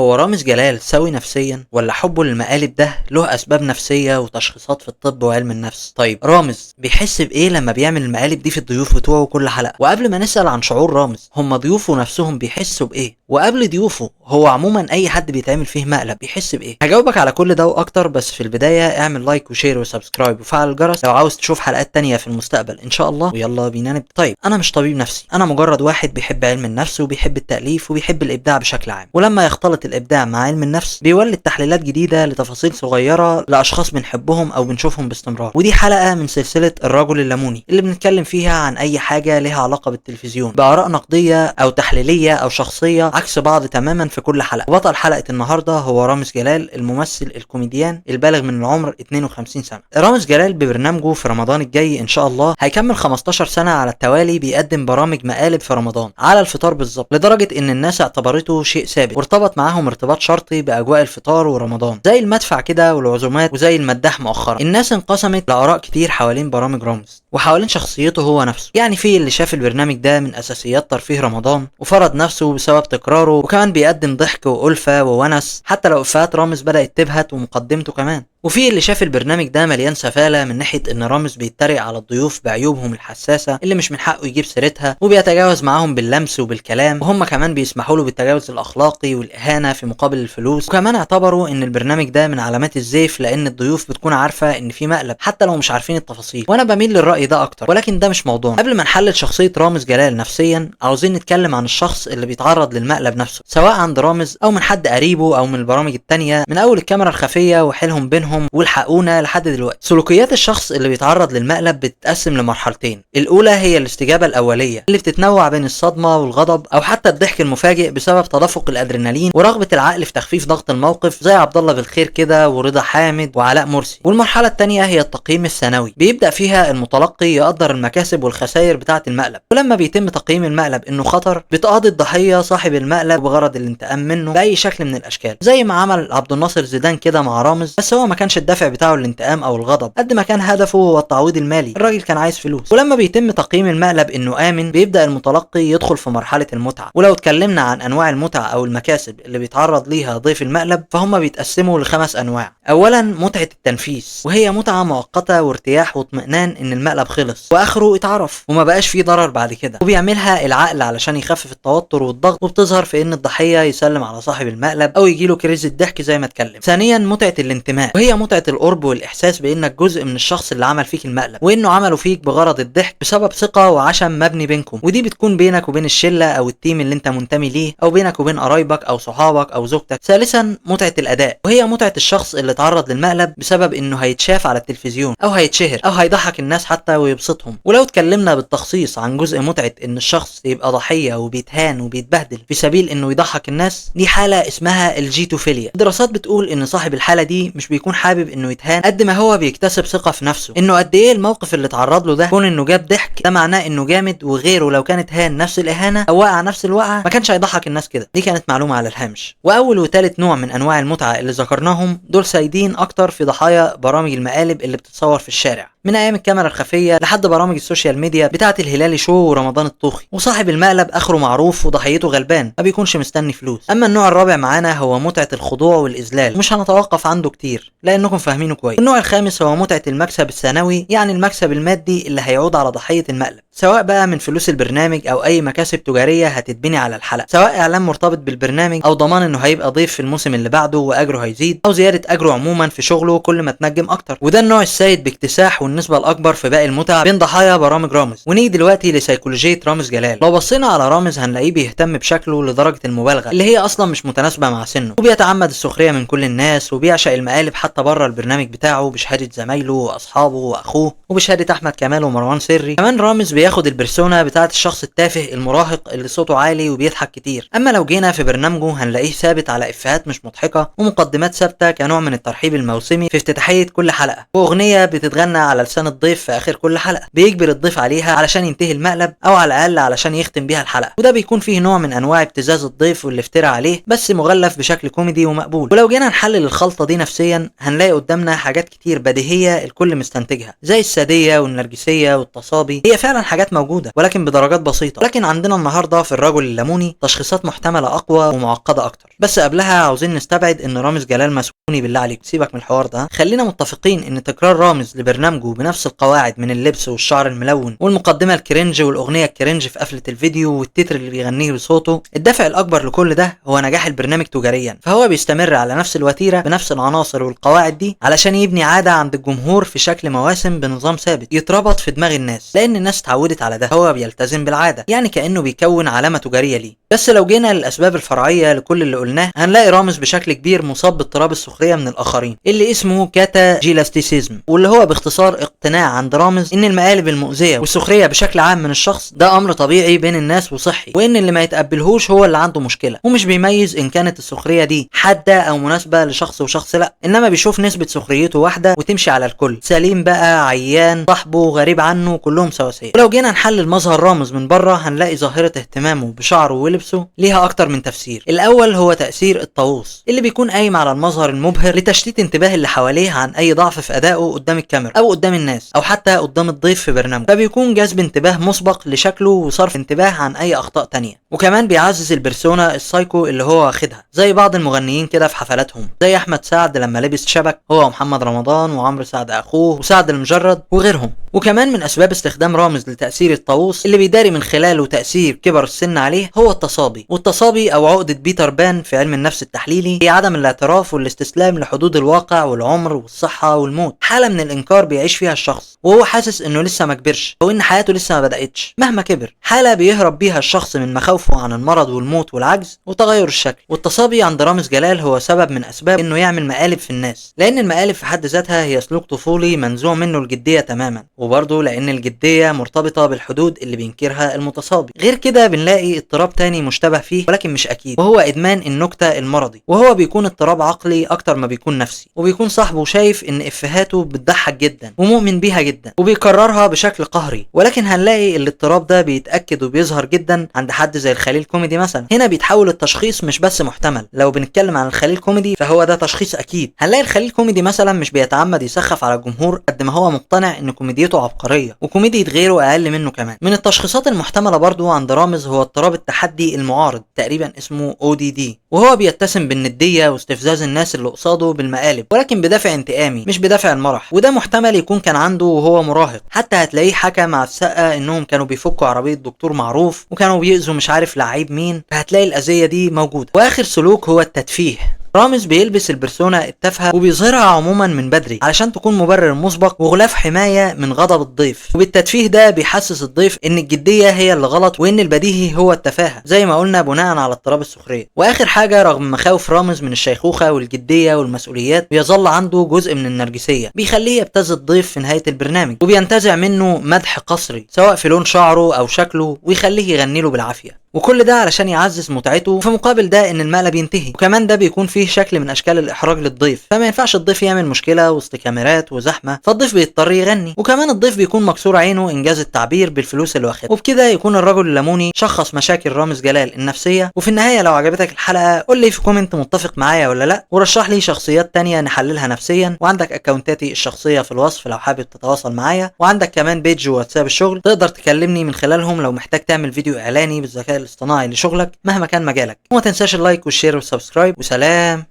هو رامز جلال سوي نفسيا ولا حبه للمقالب ده له اسباب نفسية وتشخيصات في الطب وعلم النفس؟ طيب رامز بيحس بايه لما بيعمل المقالب دي في الضيوف بتوعه كل حلقة؟ وقبل ما نسال عن شعور رامز، هم ضيوفه نفسهم بيحسوا بايه؟ وقبل ضيوفه هو عموما اي حد بيتعمل فيه مقلب بيحس بايه؟ هجاوبك على كل ده واكتر، بس في البداية اعمل like و share و subscribe وفعل الجرس لو عاوز تشوف حلقات تانية في المستقبل ان شاء الله. ويلا بينا نبدا. طيب انا مش طبيب نفسي، انا مجرد واحد بيحب علم النفس وبيحب التاليف وبيحب الابداع بشكل عام، ولما يختلط الابداع مع علم النفس بيولد تحليلات جديدة لتفاصيل صغيرة لاشخاص بنحبهم او بنشوفهم باستمرار. ودي حلقة من سلسلة الرجل الليموني اللي بنتكلم فيها عن اي حاجة لها علاقة بالتلفزيون باراء نقدية او تحليلية او شخصية عكس بعض تماما في كل حلقة. وبطل حلقة النهارده هو رامز جلال، الممثل الكوميديان البالغ من العمر 52 سنة. رامز جلال ببرنامجه في رمضان الجاي ان شاء الله هيكمل 15 سنة على التوالي بيقدم برامج مقالب في رمضان على الفطار بالظبط، لدرجة ان الناس اعتبرته شيء ثابت وارتبط معاهم ارتباط شرطي باجواء الفطار ورمضان، زي المدفع كده والعزومات وزي المداح مؤخرا. الناس انقسمت لاراء كتير حوالين برامج رامز وحوالين شخصيته هو نفسه. يعني في اللي شاف البرنامج ده من اساسيات ترفيه رمضان وفرض نفسه بسبب تكراره، وكمان بيقدم ضحك وألفة وونس حتى لو افيهات رامز بدأت تبهت ومقدمته كمان. وفي اللي شاف البرنامج ده مليان سفالة من ناحية ان رامز بيتريق على الضيوف بعيوبهم الحساسة اللي مش من حقه يجيب سيرتها، وبيتجاوز معاهم باللمس وبالكلام، وهم كمان بيسمحوا له بالتجاوز الاخلاقي والاهانة في مقابل الفلوس. وكمان اعتبروا ان البرنامج ده من علامات الزيف لان الضيوف بتكون عارفة ان في مقلب حتى لو مش عارفين التفاصيل، وانا بميل للرأي ده اكتر، ولكن ده مش موضوعنا. قبل ما نحلل شخصية رامز جلال نفسيا عاوزين نتكلم عن الشخص اللي بيتعرض للمقلب نفسه، سواء عند رامز او من حد قريبه او من البرامج التانية، من اول الكاميرا الخفية وحيلهم بينهم والحقونا لحد دلوقتي. سلوكيات الشخص اللي بيتعرض للمقلب بتتقسم لمرحلتين. الاولى هي الاستجابة الاولية اللي بتتنوع بين الصدمة والغضب او حتى الضحك المفاجئ بسبب تدفق الادرينالين ورغبه العقل في تخفيف ضغط الموقف، زي عبد الله بالخير كده ورضا حامد وعلاء مرسي. والمرحلة الثانية هي التقييم الثانوي، بيبدا فيها المتلقي يقدر المكاسب والخسائر بتاعه المقلب، ولما بيتم تقييم المقلب انه خطر بتقاضي الضحية صاحب المقلب بغرض الانتقام منه باي شكل من الاشكال، زي ما عمل عبد الناصر زيدان كده مع رامز، بس هو ما كانش الدافع بتاعه الانتقام او الغضب قد ما كان هدفه هو التعويض المالي، الراجل كان عايز فلوس. ولما بيتم تقييم المقلب انه امن بيبدا المتلقي يدخل في مرحلة المتعة. ولو اتكلمنا عن انواع المتعة او المكاسب اللي بيتعرض ليها ضيف المقلب فهم بيتقسموا لخمس انواع. اولا متعه التنفيس، وهي متعه مؤقتة وارتياح واطمئنان ان المقلب خلص واخره اتعرف وما بقاش فيه ضرر بعد كده، وبيعملها العقل علشان يخفف التوتر والضغط، وبتظهر في ان الضحية يسلم على صاحب المقلب او يجيله كريز الضحك زي ما اتكلم. ثانيا متعه الانتماء، وهي متعة القرب والإحساس بإنك جزء من الشخص اللي عمل فيك المقلب وإنه عمله فيك بغرض الضحك بسبب ثقة وعشم مبني بينكم، ودي بتكون بينك وبين الشلة أو ال team اللي أنت منتمي ليه، أو بينك وبين قرايبك أو صحابك أو زوجتك. ثالثا متعة الأداء، وهي متعة الشخص اللي اتعرض للمقلب بسبب إنه هيتشاف على التلفزيون أو هيتشهر أو هيضحك الناس حتى ويبسطهم. ولو اتكلمنا بالتخصيص عن جزء متعة إن الشخص يبقى ضحية وبيتهان وبيتبهدل في سبيل إنه يضحك الناس، دي حالة اسمها الجيتوفيليا. الدراسات بتقول إن صاحب الحالة دي مش بيكون حابب انه يتهان قد ما هو بيكتسب ثقة في نفسه، انه قد ايه الموقف اللي اتعرض له ده كون انه جاب ضحك ده معناه انه جامد، وغيره لو كانت هان نفس الاهانة او وقع نفس الوقعة ما كانش هيضحك الناس كده. دي كانت معلومة على الهامش. واول وثالث نوع من انواع المتعة اللي ذكرناهم دول سايدين اكتر في ضحايا برامج المقالب اللي بتتصور في الشارع، من ايام الكاميرا الخفية لحد برامج ال social media بتاعه الهلالي شو ورمضان الطوخي، وصاحب المقلب اخره معروف وضحيته غلبان ما بيكونش مستني فلوس. اما النوع الرابع معانا هو متعه الخضوع والاذلال، مش هنتوقف عنده كتير لانكم فاهمينه كويس. النوع الخامس هو متعه المكسب الثانوي، يعني المكسب المادي اللي هيعود على ضحية المقلب، سواء بقى من فلوس البرنامج او اي مكاسب تجارية هتتبني على الحلقة، سواء اعلان مرتبط بالبرنامج او ضمان انه هيبقى ضيف في الموسم اللي بعده واجره هيزيد، او زيادة اجره عموما في شغله كل ما تنجم اكتر. وده النوع السائد باكتساح والنسبه الاكبر في باقي المتع بين ضحايا برامج رامز. ونيجي دلوقتي لسيكولوجيه رامز جلال. لو بصينا على رامز هنلاقيه بيهتم بشكله لدرجة المبالغة اللي هي اصلا مش متناسبة مع سنة، وبيتعمد السخرية من كل الناس، وبيعشق المقالب حتى بره البرنامج بتاعه بشهادة زمايله واصحابه واخوه وبشهاده احمد كمال ومروان سري. كمان رامز بياخد ال persona بتاعه الشخص التافه المراهق اللي صوته عالي وبيضحك كتير. اما لو جينا في برنامجه هنلاقيه ثابت على افيهات مش مضحكة ومقدمات ثابتة كنوع من الترحيب الموسمي في افتتاحيه كل حلقة، واغنيه بتتغنى على لسان الضيف في اخر كل حلقة بيجبر الضيف عليها علشان ينتهي المقلب او على الاقل علشان يختم بيها الحلقة، وده بيكون فيه نوع من انواع ابتزاز الضيف والافتراء عليه بس مغلف بشكل كوميدي ومقبول. ولو جينا نحلل الخلطة دي نفسيا هنلاقي هنلاقي قدامنا حاجات كتير بديهية الكل مستنتجها، زي السادية والنرجسية والتصابي، هي فعلا حاجات موجودة ولكن بدرجات بسيطة. لكن عندنا النهاردة في الرجل الليموني تشخيصات محتملة أقوى ومعقدة أكتر. بس قبلها عاوزين نستبعد إن رامز جلال ماسوني، بالله عليك سيبك من الحوار ده. خلينا متفقين إن تكرار رامز لبرنامجه بنفس القواعد من اللبس والشعر الملون والمقدمة ال cringe والأغنية ال cringe في قفلة الفيديو والتتر اللي بيغنيه بصوته، الدافع الأكبر لكل ده هو نجاح البرنامج تجاريا، فهو بيستمر على نفس الوتيرة بنفس العناصر والقواعد دي علشان يبني عادة عند الجمهور في شكل مواسم بنظام ثابت يتربط في دماغ الناس، لأن الناس اتعودت على ده، هو بيلتزم بالعادة، يعني كأنه بيكون علامة تجارية ليه. بس لو جينا للأسباب الفرعية لكل اللي قلناه هنلاقي رامز بشكل كبير مصاب باضطراب السخرية من الآخرين اللي اسمه katagelasticism، واللي هو باختصار اقتناع عند رامز إن المقالب المؤذية والسخرية بشكل عام من الشخص ده أمر طبيعي بين الناس وصحي، وإن اللي ما يتقبلهوش هو اللي عنده مشكلة، ومش بيميز إن كانت السخرية دي حادة أو مناسبة لشخص وشخص لأ، إنما بيشوف نسبة سخريته واحدة وتمشي على الكل، سليم بقى، عيان، صاحبه، غريب عنه، كلهم سواسية. ولو جينا نحلل مظهر رامز من بره هنلاقي ظاهرة اهتمامه بشعره ولبسه ليها أكتر من تفسير. الأول هو تأثير الطاووس اللي بيكون قايم على المظهر المبهر لتشتيت انتباه اللي حواليه عن أي ضعف في أدائه قدام الكاميرا أو قدام الناس أو حتى قدام الضيف في برنامجه، فبيكون جذب انتباه مسبق لشكله وصرف انتباه عن أي أخطاء تانية. وكمان بيعزز ال persona ال psycho اللي هو واخدها، زي بعض المغنيين كده في حفلاتهم، زي أحمد سعد لما لبس شبك هو ومحمد رمضان وعمرو سعد أخوه وسعد المجرد وغيرهم. وكمان من أسباب استخدام رامز لتأثير الطاووس اللي بيداري من خلاله تأثير كبر السن عليه هو التصابي. والتصابي أو عقدة بيتر بان في علم النفس التحليلي هي عدم الاعتراف والاستسلام لحدود الواقع والعمر والصحة والموت، حالة من الإنكار بيعيش فيها الشخص وهو حاسس إنه لسه ما كبرش أو إن حياته لسه ما بدأتش مهما كبر، حالة بيهرب بيها الشخص من مخاوفه عن المرض والموت والعجز وتغير الشكل. والتصابي عند رامز جلال هو سبب من أسباب إنه يعمل مقالب في الناس، لأن المقالب في حد ذاتها هي سلوك طفولي منزوع منه الجدية تماما، وبرضه لأن الجدية مرتبطة بالحدود اللي بينكرها المتصابي. غير كده بنلاقي اضطراب تاني مشتبه فيه ولكن مش أكيد، وهو إدمان النكتة المرضي، وهو بيكون اضطراب عقلي أكتر ما بيكون نفسي، وبيكون صاحبه شايف إن إفيهاته بتضحك جدا ومؤمن بيها جدا وبيكررها بشكل قهري. ولكن هنلاقي الاضطراب ده بيتأكد وبيظهر جدا عند حد زي الخليل كوميدي مثلا. هنا بيتحول التشخيص مش بس محتمل، لو بنتكلم عن الخليل كوميدي فهو ده تشخيص أكيد. هنلاقي الخليل كوميدي مثلا مش بيتعمد يسخف على الجمهور قد ما هو مقتنع إن كوميديته عبقرية وكوميديا غيره أقل منه. كمان من التشخيصات المحتملة برضو عند رامز هو اضطراب التحدي المعارض، تقريبا اسمه ODD، وهو بيتسم بالندية واستفزاز الناس اللي قصاده بالمقالب ولكن بدافع انتقامي مش بدافع المرح، وده محتمل يكون كان عنده وهو مراهق. حتى هتلاقيه حكى مع السقا انهم كانوا بيفكوا عربية دكتور معروف وكانوا بيأذوا مش عارف لعيب مين، فهتلاقي الأذية دي موجودة. واخر سلوك هو التدفيه. رامز بيلبس ال persona التافهة وبيظهرها عموما من بدري علشان تكون مبرر مسبق وغلاف حماية من غضب الضيف، وبالتدفيه ده بيحسس الضيف ان الجدية هي اللي غلط وان البديهي هو التفاهة زي ما قلنا بناء على اضطراب السخرية. واخر حاجة، رغم مخاوف رامز من الشيخوخة والجدية والمسؤوليات بيظل عنده جزء من النرجسية بيخليه يبتز الضيف في نهاية البرنامج وبينتزع منه مدح قسري سواء في لون شعره او شكله ويخليه يغني له بالعافية، وكل ده علشان يعزز متعته، وفي مقابل ده ان المقلب ينتهي. وكمان ده بيكون فيه شكل من اشكال الاحراج للضيف، فما ينفعش الضيف يعمل مشكلة وسط كاميرات وزحمه، فالضيف بيضطر يغني، وكمان الضيف بيكون مكسور عينه انجاز التعبير بالفلوس اللي واخدها. وبكده يكون الرجل الليموني شخص مشاكل رامز جلال النفسية. وفي النهاية لو عجبتك الحلقة قول لي في comment متفق معايا ولا لا، ورشح لي شخصيات تانية نحللها نفسيا، وعندك اكونتاتي الشخصية في الوصف لو حابب تتواصل معايا، وعندك كمان page وواتساب الشغل تقدر تكلمني من خلالهم لو محتاج تعمل فيديو اعلاني بالذكاء الاصطناعي لشغلك مهما كان مجالك. وما تنساش ال like وال share وال subscribe، وسلام.